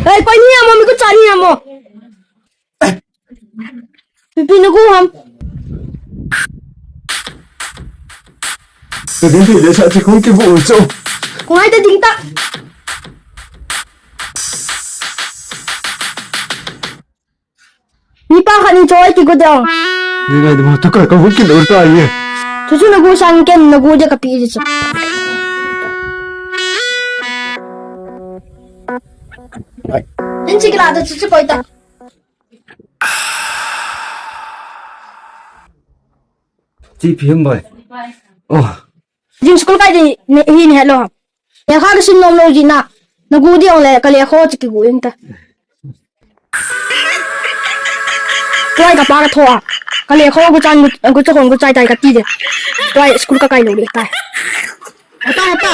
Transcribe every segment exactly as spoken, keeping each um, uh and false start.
Hei, koi ni amo, mi kucha ni amo. Pipi na gu ham. Ka ding pi de sa chi kong ki bu cho. Kong hai ta ding ta. Ni pa khat ni choi ki gu dong. Ni ngai de mo tu ka ka bu ki lo ta ye. Chu chu na gu sang ken na gu de ka pi de chu. In chi kila ta chu chu koi ta. Chi phim boi. Oh. Jing school kai di ne, hi ne lo. Ya kha ka sin nom lo ji na. Na gu di ong le ka le kho chi ki gu in ta. Tuai ka pa ka tho a. Ka le kho gu chan gu, gu cha khong gu chai tai ka ti de. Tuai school ka kai lo de tai. Ata, ata.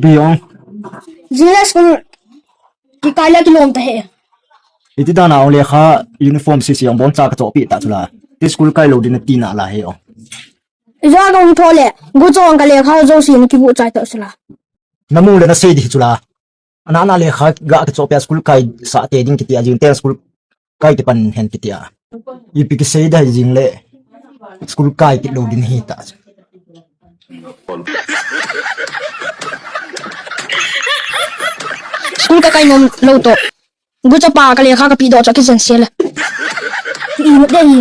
Biong. Jing le school ki kai le ki lom ta he. Iti dan a ong le kha uniform si si ong bong cha ka cho pi ta chu la. Ti school kai lo din ti na la he ong. Ija ka um tho le, gu chong ka le kha jo si ni ki bu chai ta chu la. Na mu le na sei di chu la. Ana na le kha ga ka cho pe school kai sa te ding kiti a jing te school kai te pan hen kiti a. Ipi ki sei da jing le school kai ki lo din hi ta. School ka kai nom lo to. Gu cha pa ka le kha ka pi do cha ki jen se le. Ki i mu de ni.